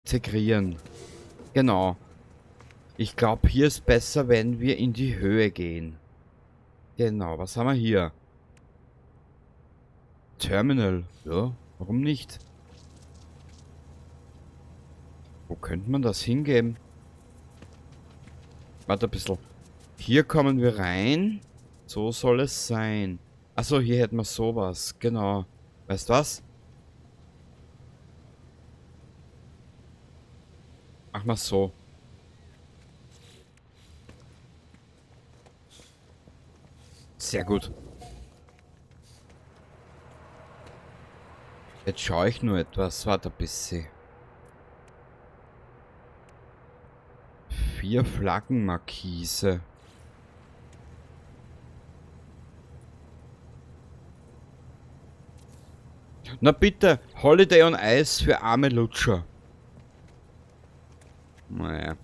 Integrieren. Genau. Ich glaube, hier ist besser, wenn wir in die Höhe gehen. Genau, was haben wir hier? Terminal. Ja, warum nicht? Wo könnte man das hingeben? Warte ein bisschen. Hier kommen wir rein. So soll es sein. Achso, hier hätten wir sowas. Genau. Weißt du was? Mach mal so. Sehr gut. Jetzt schaue ich nur etwas. Warte ein bisschen. 4 Flaggenmarkise. Na bitte, Holiday on Ice für arme Lutscher. Naja.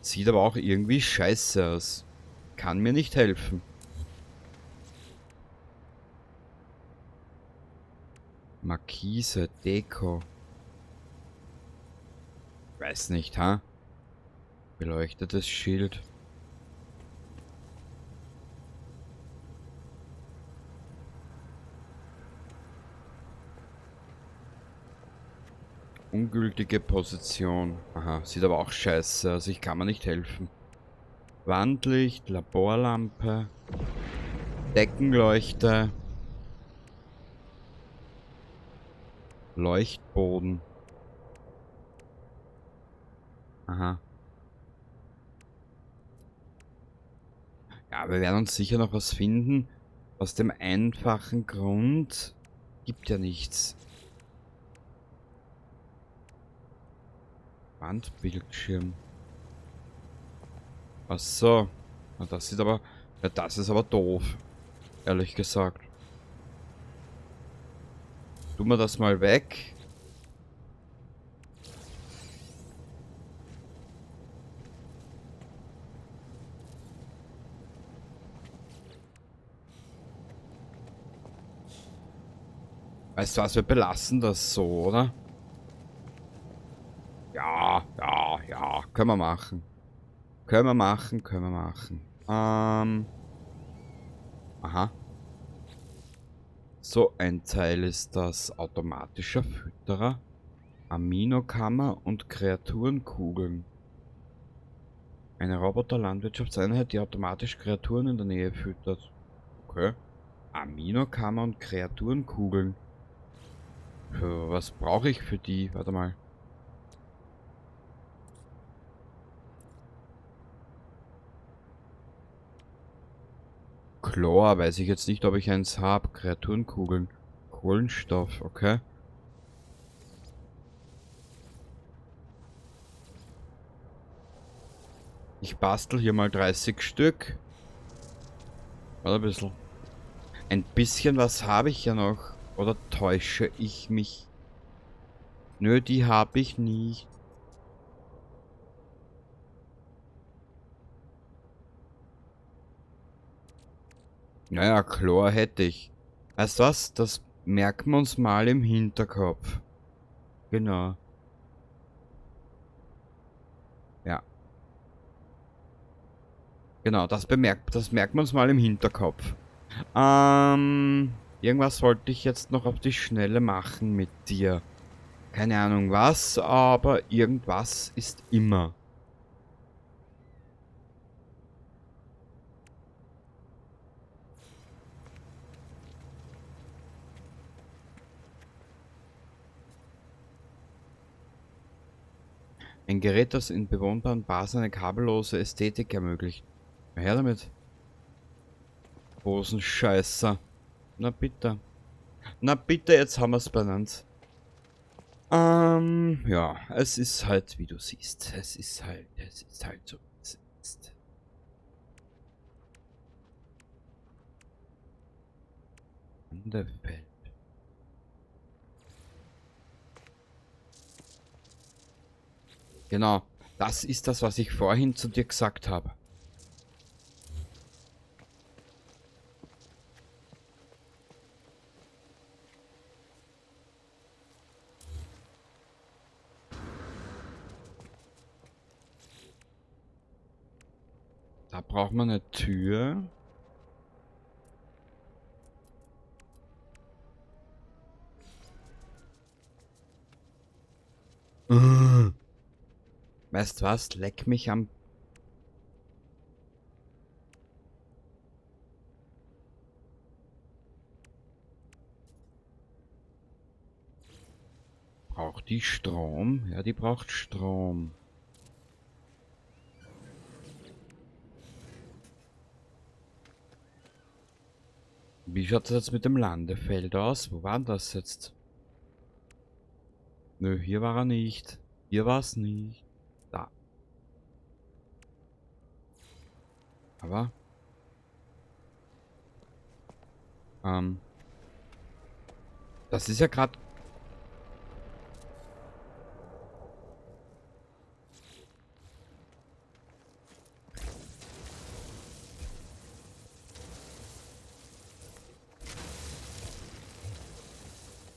Sieht aber auch irgendwie scheiße aus. Kann mir nicht helfen. Markise, Deko. Weiß nicht, ha? Beleuchtetes Schild. Ungültige Position. Aha, sieht aber auch scheiße aus. Ich kann mir nicht helfen. Wandlicht, Laborlampe, Deckenleuchte, Leuchtboden. Aha. Ja, wir werden uns sicher noch was finden. Aus dem einfachen Grund gibt ja nichts. Wandbildschirm. Ach so. Na, das sieht aber... Ja, das ist aber doof. Ehrlich gesagt. Tun wir das mal weg. Weißt du was, wir belassen das so, oder? Ja, ja, ja. Können wir machen. Können wir machen, können wir machen. Aha. So ein Teil ist das. Automatischer Fütterer, Aminokammer und Kreaturenkugeln. Eine Roboter-Landwirtschaftseinheit, die automatisch Kreaturen in der Nähe füttert. Okay. Aminokammer und Kreaturenkugeln. Für was brauche ich für die? Warte mal. Chlor, weiß ich jetzt nicht, ob ich eins hab. Kreaturenkugeln. Kohlenstoff, okay. Ich bastel hier mal 30 Stück. Warte ein bisschen. Ein bisschen was habe ich ja noch. Oder täusche ich mich? Nö, die habe ich nicht. Naja, Chlor hätte ich. Weißt du was? Das merken wir uns mal im Hinterkopf. Genau. Ja. Genau, das merken wir uns mal im Hinterkopf. Irgendwas wollte ich jetzt noch auf die Schnelle machen mit dir. Keine Ahnung was, aber irgendwas ist immer. Ein Gerät, das in bewohnbaren Basen eine kabellose Ästhetik ermöglicht. Na her damit. Hosenscheißer. Na bitte. Na bitte, jetzt haben wir's benannt. Ja, es ist halt, wie du siehst. Es ist halt so, wie es ist. Landefeld. Genau, das ist das, was ich vorhin zu dir gesagt habe. Da braucht man eine Tür. Weißt du was? Leck mich am... Braucht die Strom? Ja, die braucht Strom. Wie schaut das jetzt mit dem Landefeld aus? Wo war denn das jetzt? Nö, hier war er nicht. Hier war es nicht. Da. Aber. Das ist ja grad...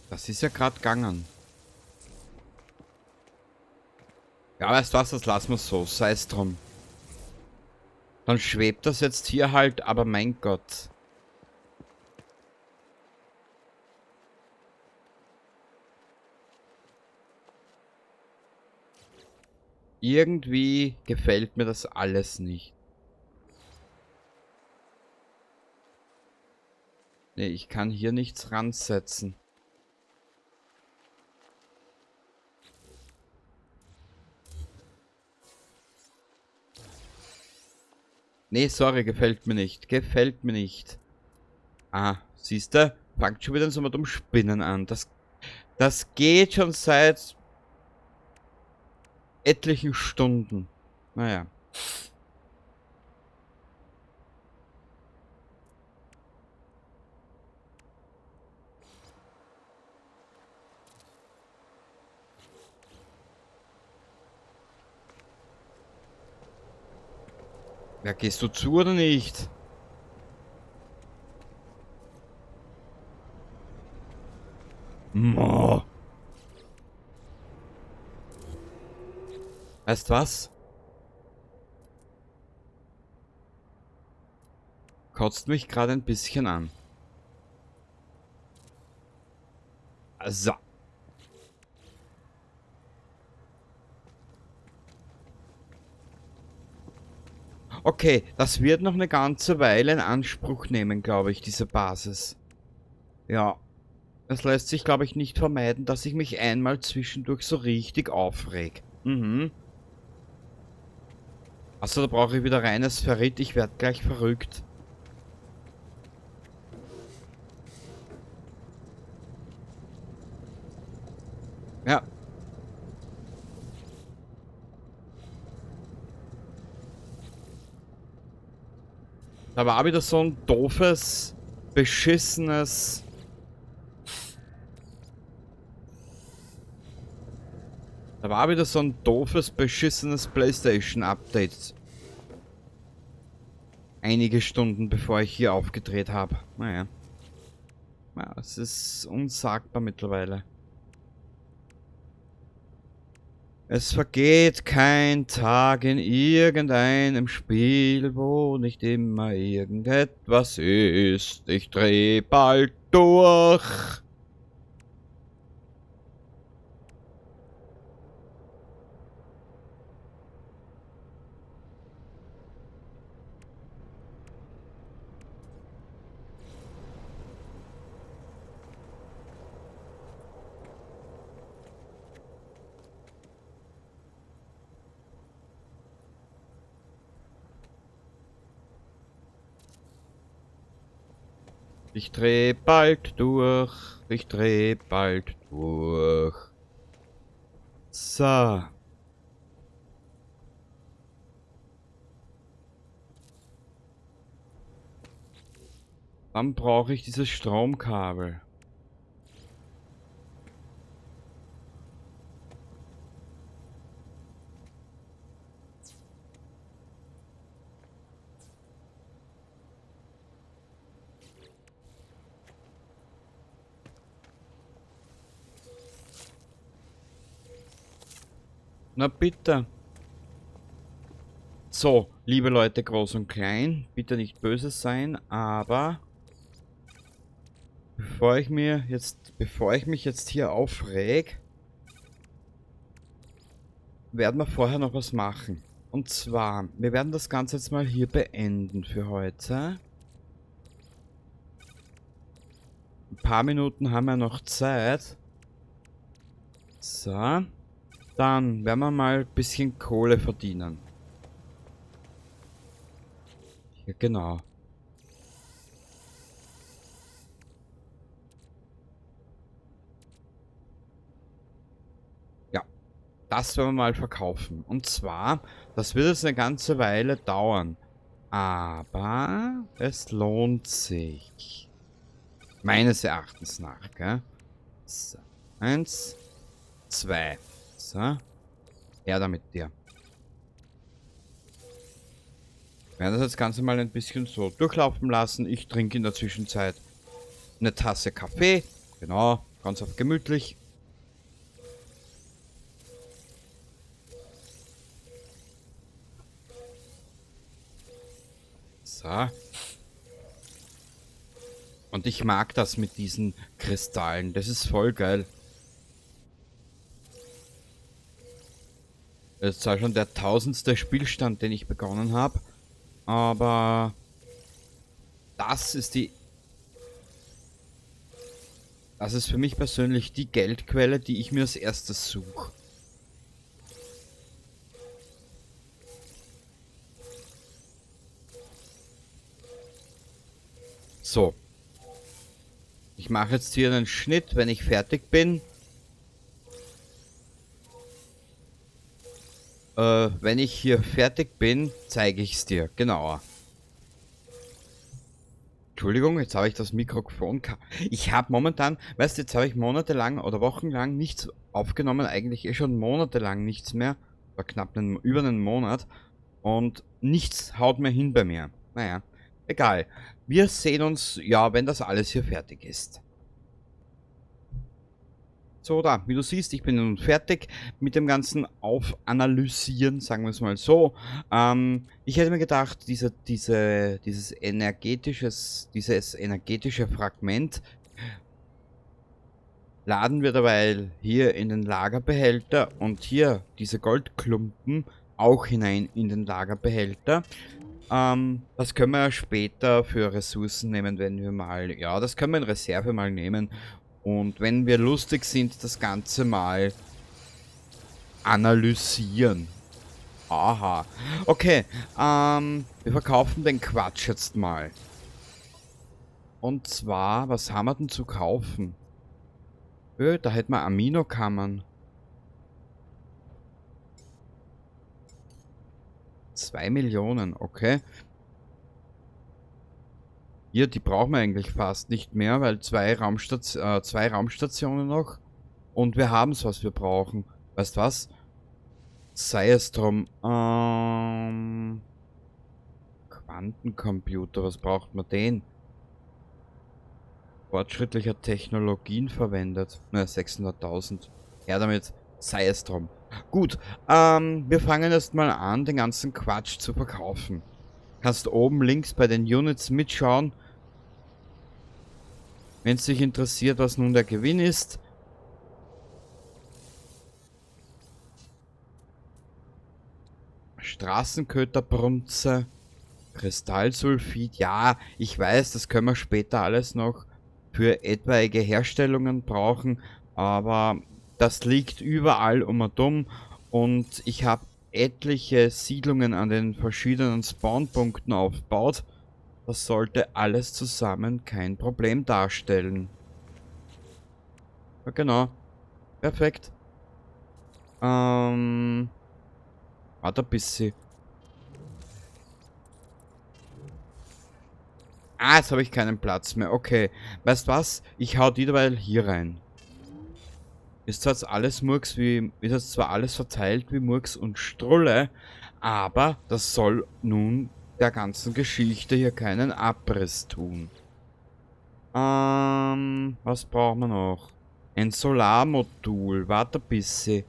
Das ist ja grad gegangen. Ja, weißt du was, das lassen wir so. Sei es drum. Dann schwebt das jetzt hier halt, aber mein Gott. Irgendwie gefällt mir das alles nicht. Nee, ich kann hier nichts ransetzen. Nee, sorry, gefällt mir nicht. Gefällt mir nicht. Ah, siehst du? Fangt schon wieder so mit dem Spinnen an. Das geht schon seit etlichen Stunden. Naja. Ja, gehst du zu oder nicht? Mo. Weißt was? Kotzt mich gerade ein bisschen an. So. Okay, das wird noch eine ganze Weile in Anspruch nehmen, glaube ich, diese Basis. Ja. Es lässt sich, glaube ich, nicht vermeiden, dass ich mich einmal zwischendurch so richtig aufreg. Mhm. Achso, da brauche ich wieder reines Ferrit. Ich werde gleich verrückt. Ja. Da war wieder so ein doofes, beschissenes... Da war wieder so ein doofes, beschissenes PlayStation-Update. Einige Stunden bevor ich hier aufgedreht habe. Naja. Ja, es ist unsagbar mittlerweile. Es vergeht kein Tag in irgendeinem Spiel, wo nicht immer irgendetwas ist. Ich dreh bald durch. Ich dreh bald durch, ich dreh bald durch. So. Dann brauche ich dieses Stromkabel. Na bitte. So, liebe Leute, groß und klein, bitte nicht böse sein, aber bevor ich mich jetzt hier aufreg, werden wir vorher noch was machen. Und zwar, wir werden das Ganze jetzt mal hier beenden für heute. Ein paar Minuten haben wir noch Zeit. So. Dann werden wir mal ein bisschen Kohle verdienen. Ja, genau. Ja, das werden wir mal verkaufen. Und zwar, das wird jetzt eine ganze Weile dauern. Aber es lohnt sich. Meines Erachtens nach, gell? So. 1, 2. So. Her damit dir. Wir werden das Ganze mal ein bisschen so durchlaufen lassen. Ich trinke in der Zwischenzeit eine Tasse Kaffee. Genau, ganz auf gemütlich. So. Und ich mag das mit diesen Kristallen. Das ist voll geil. Das ist zwar schon der 1000. Spielstand, den ich begonnen habe. Aber das ist die... Das ist für mich persönlich die Geldquelle, die ich mir als erstes suche. So. Ich mache jetzt hier einen Schnitt, wenn ich fertig bin. Wenn ich hier fertig bin, zeige ich's dir genauer. Entschuldigung, jetzt habe ich das Mikrofon Ich habe momentan, weißt du, jetzt habe ich monatelang oder wochenlang nichts aufgenommen, eigentlich eh schon monatelang nichts mehr. War knapp über einen Monat. Und nichts haut mehr hin bei mir. Naja, egal. Wir sehen uns, ja, wenn das alles hier fertig ist. So, da, wie du siehst, ich bin nun fertig mit dem ganzen Aufanalysieren, sagen wir es mal so. Ich hätte mir gedacht, dieses energetische Fragment laden wir derweil hier in den Lagerbehälter und hier diese Goldklumpen auch hinein in den Lagerbehälter. Das können wir ja später für Ressourcen nehmen, wenn wir mal, ja, das können wir in Reserve mal nehmen. Und wenn wir lustig sind, das Ganze mal analysieren. Aha. Okay, wir verkaufen den Quatsch jetzt mal. Und zwar, was haben wir denn zu kaufen? Da hätten wir Aminokammern. 2 Millionen, okay. Hier, die brauchen wir eigentlich fast nicht mehr, weil zwei Raumstationen noch. Und wir haben's, was wir brauchen. Weißt was? Sei es drum. Quantencomputer, was braucht man den? Fortschrittlicher Technologien verwendet. Na, 600.000. Ja, damit sei es drum. Gut, wir fangen erst mal an, den ganzen Quatsch zu verkaufen. Kannst oben links bei den Units mitschauen. Wenn es dich interessiert, was nun der Gewinn ist. Straßenköterbrunze, Kristallsulfid. Ja, ich weiß, das können wir später alles noch für etwaige Herstellungen brauchen. Aber das liegt überall um und um. Und ich habe etliche Siedlungen an den verschiedenen Spawnpunkten aufgebaut. Das sollte alles zusammen kein Problem darstellen. Ja, genau. Perfekt. Warte ein bisschen. Ah, jetzt habe ich keinen Platz mehr. Okay. Weißt was? Ich hau die derweil hier rein. Ist zwar jetzt alles Murks wie, ist jetzt zwar alles verteilt wie Murks und Strulle, aber das soll nun der ganzen Geschichte hier keinen Abriss tun. Was brauchen wir noch? Ein Solarmodul. Warte ein bisschen.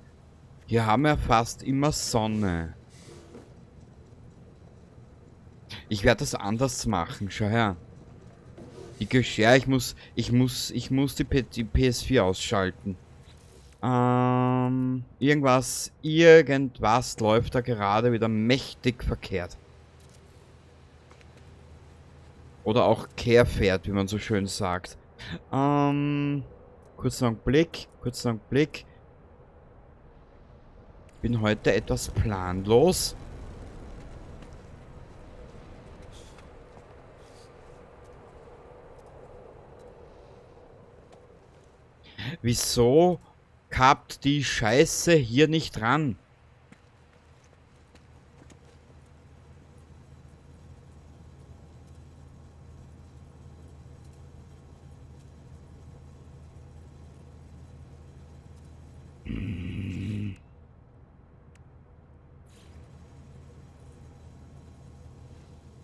Hier haben wir fast immer Sonne. Ich werde das anders machen. Schau her. Die Geschirr, ich muss die PS4 ausschalten. Irgendwas läuft da gerade wieder mächtig verkehrt. Oder auch kehrfährt, wie man so schön sagt. Kurzen Augenblick, kurzen Augenblick. Bin heute etwas planlos. Wieso kappt die Scheiße hier nicht ran?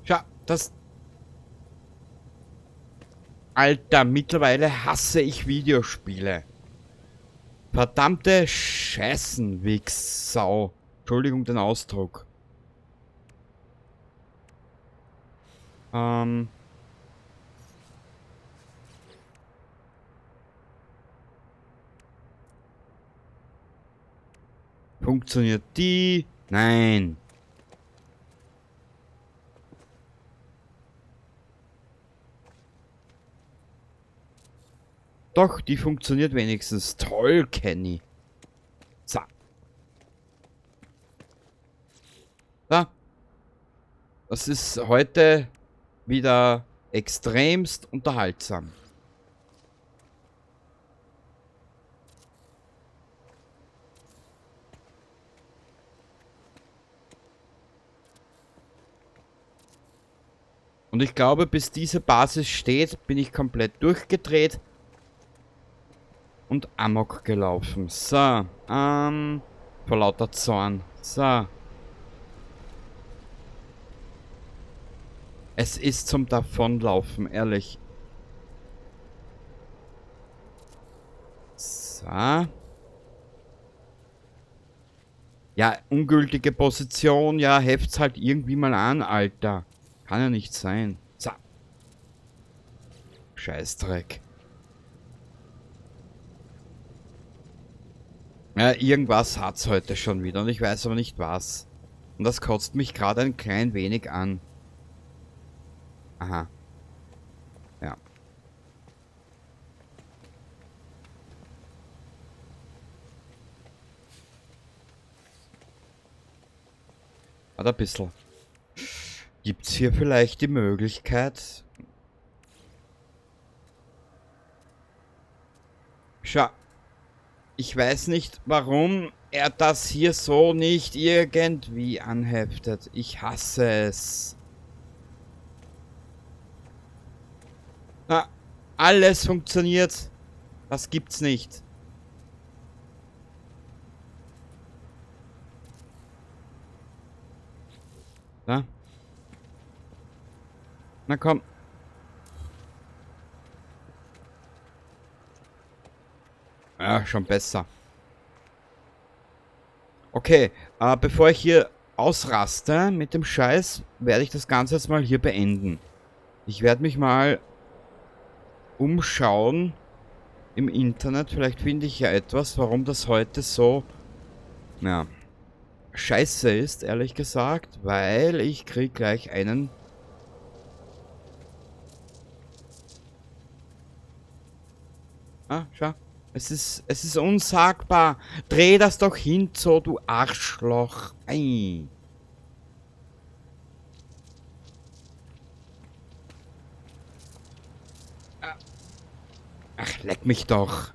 Schau, das... Alter, mittlerweile hasse ich Videospiele. Verdammte Scheißen, Wichssau. Entschuldigung den Ausdruck. Funktioniert die? Nein. Doch, die funktioniert wenigstens. Toll, Kenny. So. Da. Das ist heute wieder extremst unterhaltsam. Und ich glaube, bis diese Basis steht, bin ich komplett durchgedreht. Und amok gelaufen. So, vor lauter Zorn. So. Es ist zum Davonlaufen, ehrlich. So. Ja, ungültige Position. Ja, heft's halt irgendwie mal an, Alter. Kann ja nicht sein. So. Scheißdreck. Ja, irgendwas hat's heute schon wieder und ich weiß aber nicht was. Und das kotzt mich gerade ein klein wenig an. Aha. Ja. Warte ein bisschen. Gibt's hier vielleicht die Möglichkeit? Schau. Ich weiß nicht, warum er das hier so nicht irgendwie anheftet. Ich hasse es. Na, alles funktioniert. Das gibt's nicht. Na? Na komm. Ja, schon besser. Okay, bevor ich hier ausraste mit dem Scheiß, werde ich das Ganze jetzt mal hier beenden. Ich werde mich mal umschauen im Internet. Vielleicht finde ich ja etwas, warum das heute so, ja, scheiße ist, ehrlich gesagt. Weil ich krieg gleich einen... Ah, schau. Es ist unsagbar. Dreh das doch hin, so, du Arschloch. Ei. Ach, leck mich doch.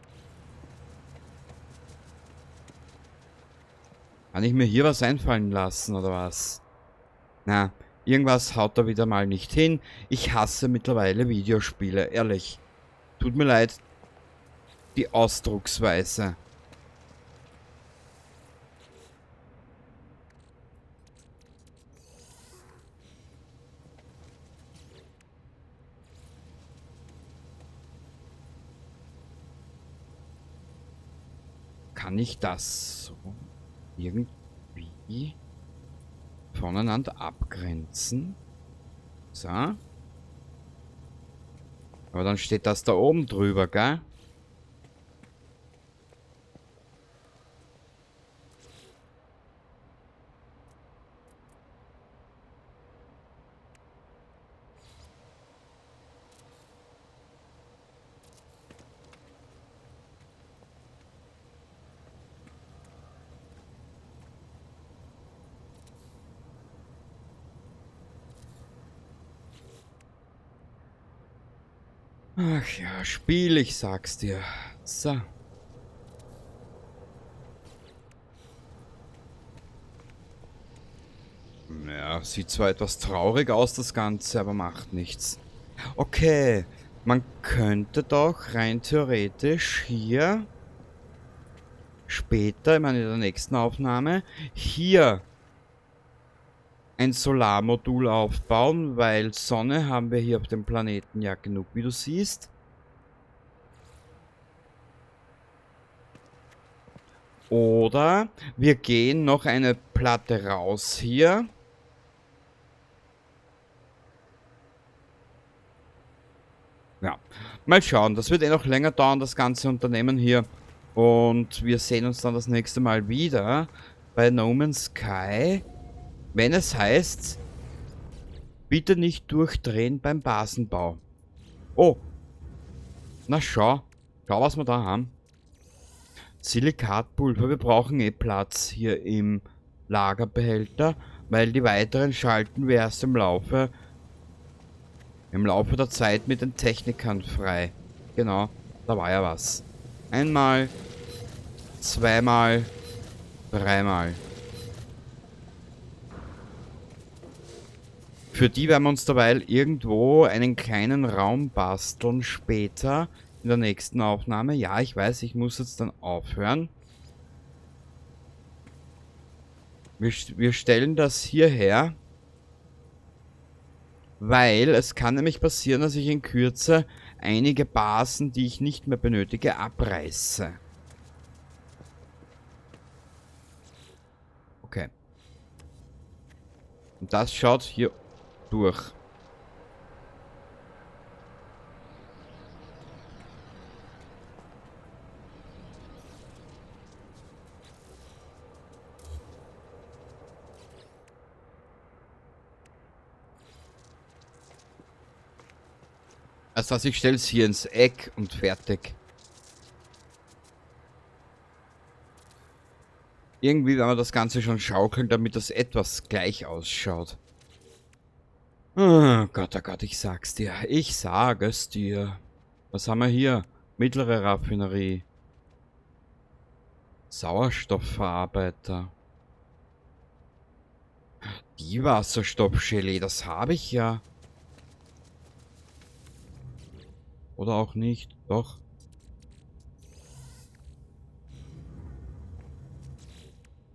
Kann ich mir hier was einfallen lassen, oder was? Na, irgendwas haut da wieder mal nicht hin. Ich hasse mittlerweile Videospiele, ehrlich. Tut mir leid. Die Ausdrucksweise. Kann ich das so irgendwie voneinander abgrenzen? So. Aber dann steht das da oben drüber, gell? Ach ja, Spiel, ich sag's dir. So. Ja, sieht zwar etwas traurig aus, das Ganze, aber macht nichts. Okay, man könnte doch rein theoretisch hier später, ich meine in der nächsten Aufnahme, hier ein Solarmodul aufbauen, weil Sonne haben wir hier auf dem Planeten ja genug, wie du siehst. Oder wir gehen noch eine Platte raus hier. Ja, mal schauen. Das wird eh noch länger dauern, das ganze Unternehmen hier. Und wir sehen uns dann das nächste Mal wieder bei No Man's Sky. Wenn es heißt, bitte nicht durchdrehen beim Basenbau. Oh. Na schau. Schau, was wir da haben. Silikatpulver. Wir brauchen eh Platz hier im Lagerbehälter, weil die weiteren schalten wir erst im Laufe der Zeit mit den Technikern frei. Genau, da war ja was. Einmal, zweimal, dreimal. Für die werden wir uns derweil irgendwo einen kleinen Raum basteln später in der nächsten Aufnahme. Ja, ich weiß, ich muss jetzt dann aufhören. Wir stellen das hierher, weil es kann nämlich passieren, dass ich in Kürze einige Basen, die ich nicht mehr benötige, abreiße. Okay. Und das schaut hier durch. Also ich stell's hier ins Eck und fertig. Irgendwie werden wir das Ganze schon schaukeln, damit das etwas gleich ausschaut. Oh Gott, ich sag's dir. Ich sag es dir. Was haben wir hier? Mittlere Raffinerie. Sauerstoffverarbeiter. Die Wasserstoffgelee, das habe ich ja. Oder auch nicht. Doch.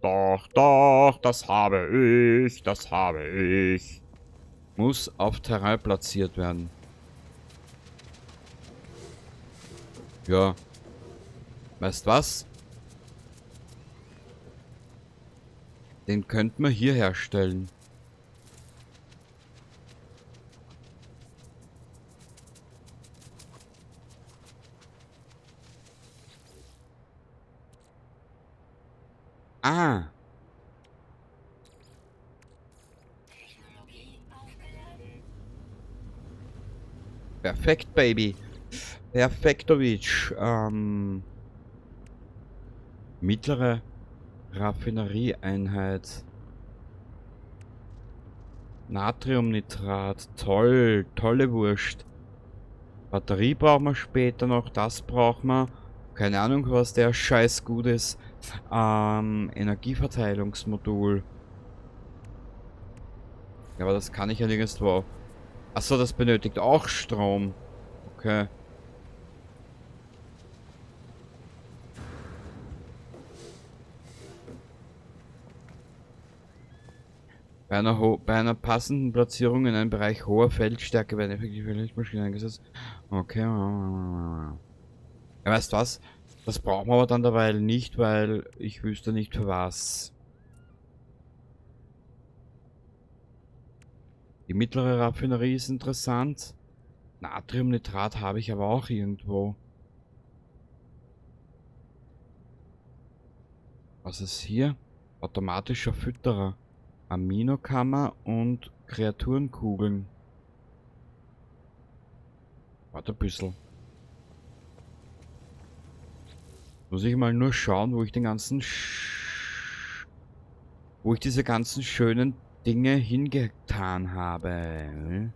Doch, doch, das habe ich. Das habe ich. Muss auf Terrain platziert werden. Ja. Weißt was? Den könnten wir hier herstellen. Ah. Perfekt, Baby. Perfektovic. Mittlere Raffinerieeinheit. Natriumnitrat. Toll. Tolle Wurst. Batterie brauchen wir später noch. Das brauchen wir. Keine Ahnung, was der Scheiß gut ist. Energieverteilungsmodul. Ja, aber das kann ich ja nirgendwo. Achso, das benötigt auch Strom. Okay. Bei einer passenden Platzierung in einem Bereich hoher Feldstärke werden effektive Lichtmaschinen eingesetzt. Okay. Ja, weißt du was? Das brauchen wir aber dann derweil nicht, weil ich wüsste nicht für was. Die mittlere Raffinerie ist interessant. Natriumnitrat habe ich aber auch irgendwo. Was ist hier? Automatischer Fütterer. Aminokammer und Kreaturenkugeln. Warte ein bisschen. Muss ich mal nur schauen, wo ich den ganzen wo ich diese ganzen schönen Dinge hingetan habe.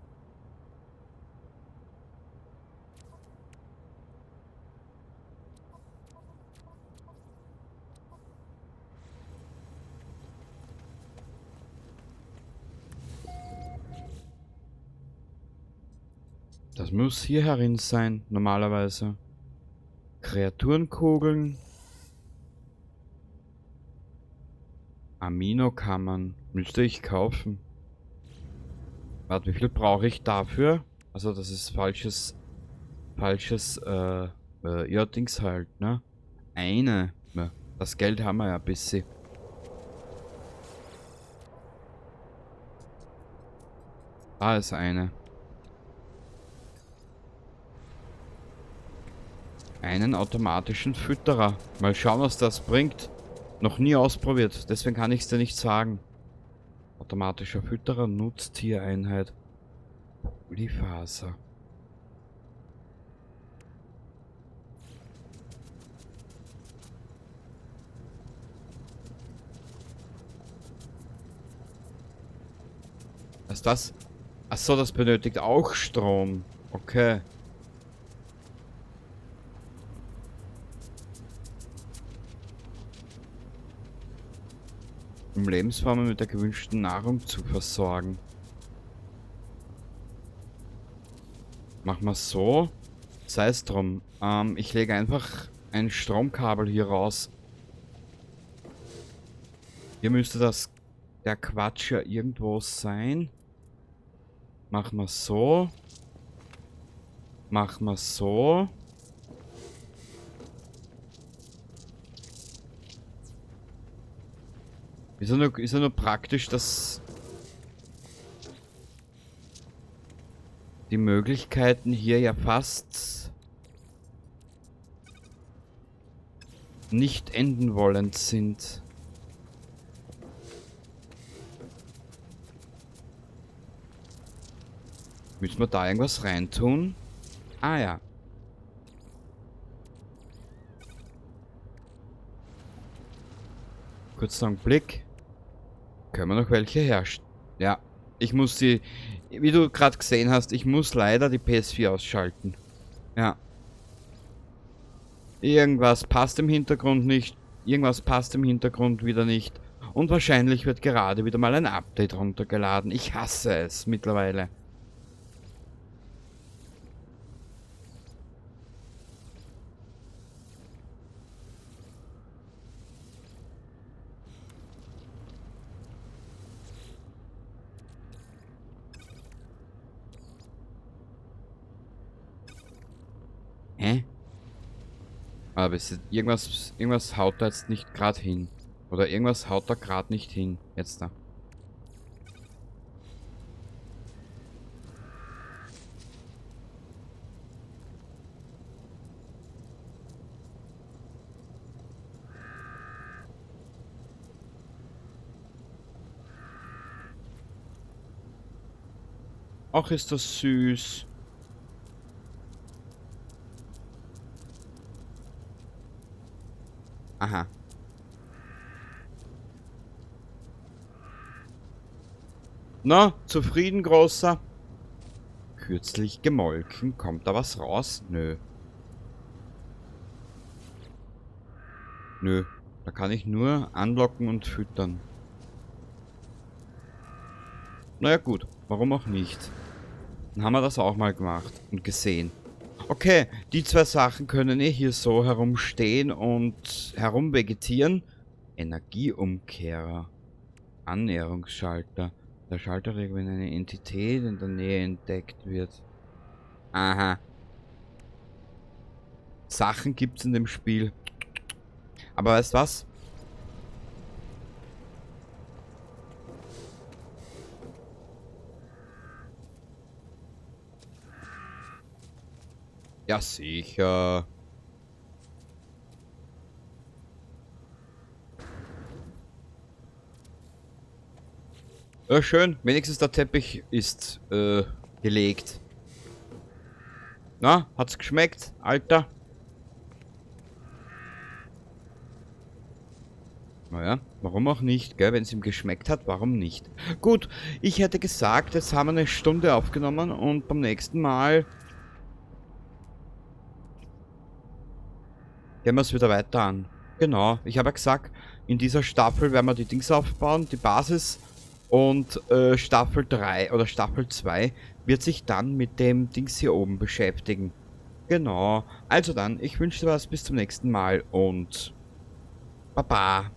Das muss hier herin sein, normalerweise. Kreaturenkugeln. Aminokammern. Müsste ich kaufen. Warte, wie viel brauche ich dafür? Also das ist falsches... Falsches, ja, Dings halt, ne? Eine. Ja, das Geld haben wir ja ein bisschen. Da ist eine. Einen automatischen Fütterer. Mal schauen, was das bringt. Noch nie ausprobiert, deswegen kann ich's dir nicht sagen. Automatischer Fütterer, Nutztiereinheit. Polyfaser. Was ist das? Achso, das benötigt auch Strom. Okay. Um Lebensformen mit der gewünschten Nahrung zu versorgen. Machen wir so. Sei es drum. Ich lege einfach ein Stromkabel hier raus. Hier müsste das der Quatsch ja irgendwo sein. Machen wir so. Machen wir so. Ist ja nur praktisch, dass die Möglichkeiten hier ja fast nicht enden wollend sind. Müssen wir da irgendwas reintun? Ah ja. Kurzer Blick. Können wir noch welche herstellen? Ja, ich muss die, wie du gerade gesehen hast, ich muss leider die PS4 ausschalten. Ja. Irgendwas passt im Hintergrund nicht. Irgendwas passt im Hintergrund wieder nicht. Und wahrscheinlich wird gerade wieder mal ein Update runtergeladen. Ich hasse es mittlerweile. Hä? Aber es ist irgendwas haut da jetzt nicht grad hin. Oder irgendwas haut da grad nicht hin. Jetzt da. Ach, ist das süß. Aha. Na, zufrieden, Großer? Kürzlich gemolken. Kommt da was raus? Nö. Nö. Da kann ich nur anlocken und füttern. Naja gut, warum auch nicht? Dann haben wir das auch mal gemacht und gesehen. Okay, die zwei Sachen können eh hier so herumstehen und herumvegetieren. Energieumkehrer. Annäherungsschalter. Der Schalter regelt, wenn eine Entität in der Nähe entdeckt wird. Aha. Sachen gibt's in dem Spiel. Aber weißt du was? Ja, sicher. Ja, schön. Wenigstens der Teppich ist gelegt. Na, hat's geschmeckt, Alter? Naja, warum auch nicht, gell? Wenn's ihm geschmeckt hat, warum nicht? Gut, ich hätte gesagt, jetzt haben wir eine Stunde aufgenommen und beim nächsten Mal gehen wir's wieder weiter an. Genau, ich habe ja gesagt, in dieser Staffel werden wir die Dings aufbauen, die Basis. Und Staffel 3 oder Staffel 2 wird sich dann mit dem Dings hier oben beschäftigen. Genau. Also dann, ich wünsche dir was, bis zum nächsten Mal und Baba.